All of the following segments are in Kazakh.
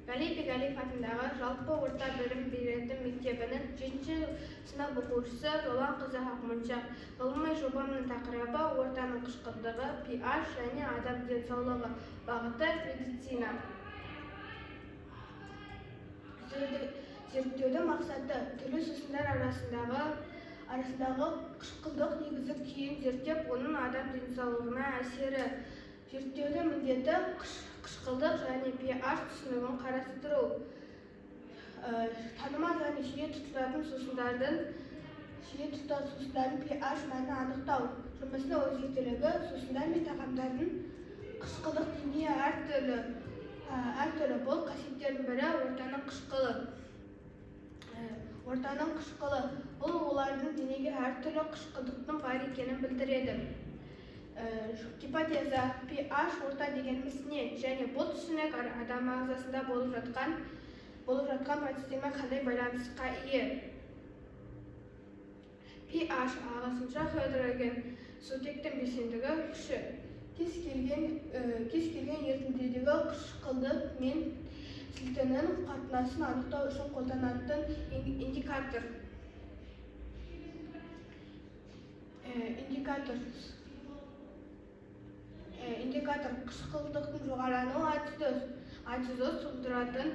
Ғали Бегалиев атындағы жалпы орта білім беретін мектебінің 7 сынып оқушысы Роланқызы Ақмоншақ. Ғылыми жобамның тақырыбы ортаның қышқылдығы, pH және адам денсаулығы, бағыты медицина. Зерттеудің мақсаты түрлі сусындар арасындағы қышқылдық негізгі күйін зерттеп, оның адам денсаулығына әсері. Зерттеудің міндеті қышқылдық және pH түсінігін қарастыру. Танымал және жиі тұтынатын сусындардың pH мәнін анықтау. Жұмысының өзектілігі сусындар мен тағамдардың қышқылдық деңгейі әртүрлі. Бұл қасиеттердің бірі ортаның қышқылы. Ортаның қышқылы бұл олардың денеге әртүрлі қышқылдықтың бар екенін білдіреді. Гипотеза pH орта дегеніміз не және бұл түсінік адам ағзасында болып жатқан процестермен қандай байланысқа ие? pH ағылшынша гидроген сутектің белсендігі күші. Кез келген ерітіндідегі қышқылдық мен сілтінің қатынасын анықтау үшін қолданатын индикатор. Индикатор қышқылдықтың жоғарылануы ацидоз тудыратын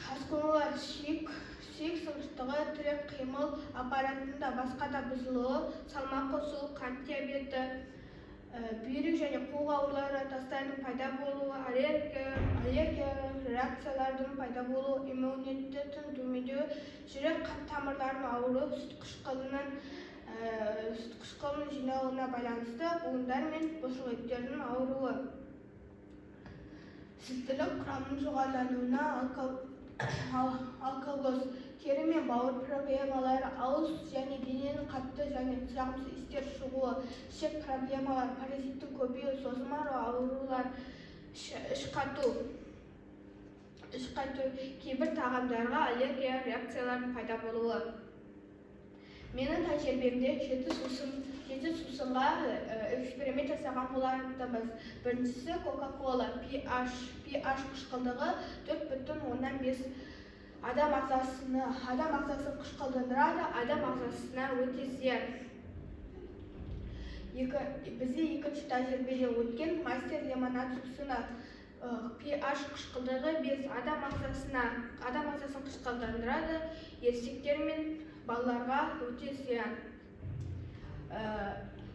асқынулар, сүйек сынғыштығы, тірек қимыл аппаратында басқа да бұзылуы, салмақ қосу, қант диабеті, бүйрек және қуық аурулары, тастардың пайда болуы, аллергиялық реакциялардың пайда болуы, иммунитеттің төмендеуі, жүрек қан тамырларының ауруы, сүт қышқылының жиналуына байланысты буындар мен бұлшықеттердің ауруы. Сілтілік құрамының жоғарылануына алкалоз, тері мен бауыр проблемалары, ауыз және дененің қатты және жағымсыз иістер шығуы, ішек проблемалары, паразиттің көбеюі, созылмалы аурулар, іш қату, кейбір тағамдарға аллергия реакцияларының пайда болуы. Менің тәжірибемде жеті сусынға эксперимент жасаған болатынбыз. Біріншісі Кока-Кола, pH қышқылдығы 4,5, адам ағзасын қышқылдандырады, адам ағзасына өте зиян. Бізде екінші тәжірибеден өткен Мастер лимонад сусыны, pH қышқылдығы 5, адам ағзасын қышқылдандырады, ересектер мен балаларға өте зиян.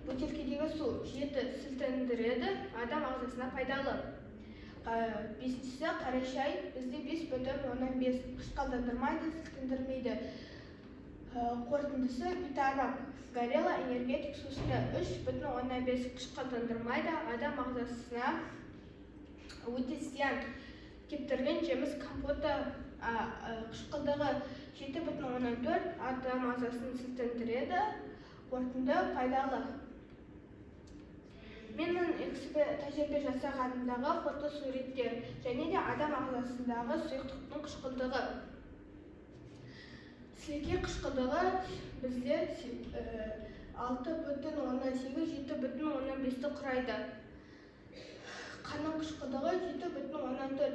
Бөтелкедегі су 7, сілтендіреді, адам ағзасына пайдалы. Бесіншісі қара шай, бізде 5,5, қышқылдандырмайды, сілтендірмейді. Қорытындысы бейтарап. Горилла энергетик сусыны 3,5, қышқылдандырмайды, адам ағзасына өте зиян. Кептірген жеміс компоты қышқылдығы 7,4, адам ағзасын сілтендіреді, қорытынды пайдалы. Менің тәжірибе жасағанымдағы фотосуреттер және де адам ағзасындағы сұйықтықтың қышқылдығы. Сілекей қышқылдығы бізде 6,8, 7,5-ті құрайды. Қанның қышқылдығы 7,4,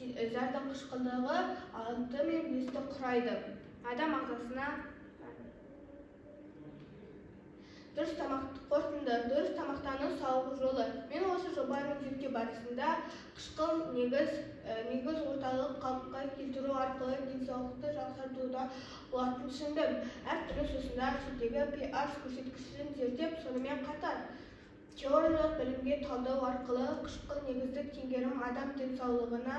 зәрдің қышқылдығы 6 мен 5-ті құрайды. Адам ағзасына дұрыс тамақ. Қорытынды: дұрыс тамақтану сауығу жолы. Мен осы жобаның зерттеу барысында қышқыл негіз орталық қалыпқа келтіру арқылы денсаулықты жақсартуда болатынын түсіндім. Әртүрлі сусындар сүттегі pH көрсеткішін зерттеп, сонымен қатар теориялық білімге талдау арқылы қышқыл негіздік теңгерім адам денсаулығына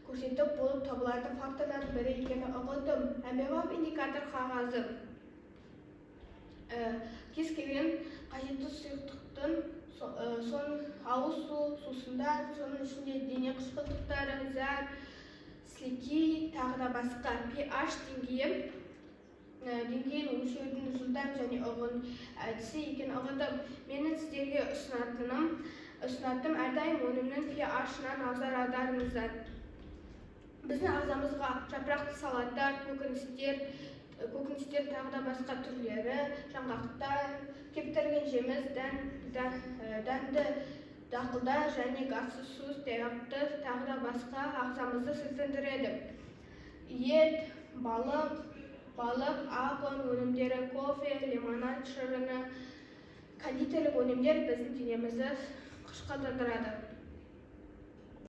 көрсетіп болып табылатын факторлардың бірі екенін ұғындым. Әмбебап индикатор қағазы. Кез келген қажетті сұйықтықтың соның ауыз су, сусындар, соның ішінде дене қышқылдықтары, зәр, сілекей, тағы да басқа pH деңгейін өлшеудің жылдам және ұғын әдісі екенін ұғындым. Менің сіздерге ұсынатыным: әрдайым өнімнің pH-на назар аударыңыздар. Біздің ағзамызға жапырақты салаттар, көкөністер, тағы да басқа түрлері, жаңғақтар, кептірілген жеміс, дән, дән, дәнді Дақылдар және газсыз су сияқты тағы да басқа ағзамызды сілтіндіреді. Ет, балық, ақ ұн өнімдері, кофе, лимонад шырыны, кондитерлік өнімдер біздің денемізді қышқылдандырады.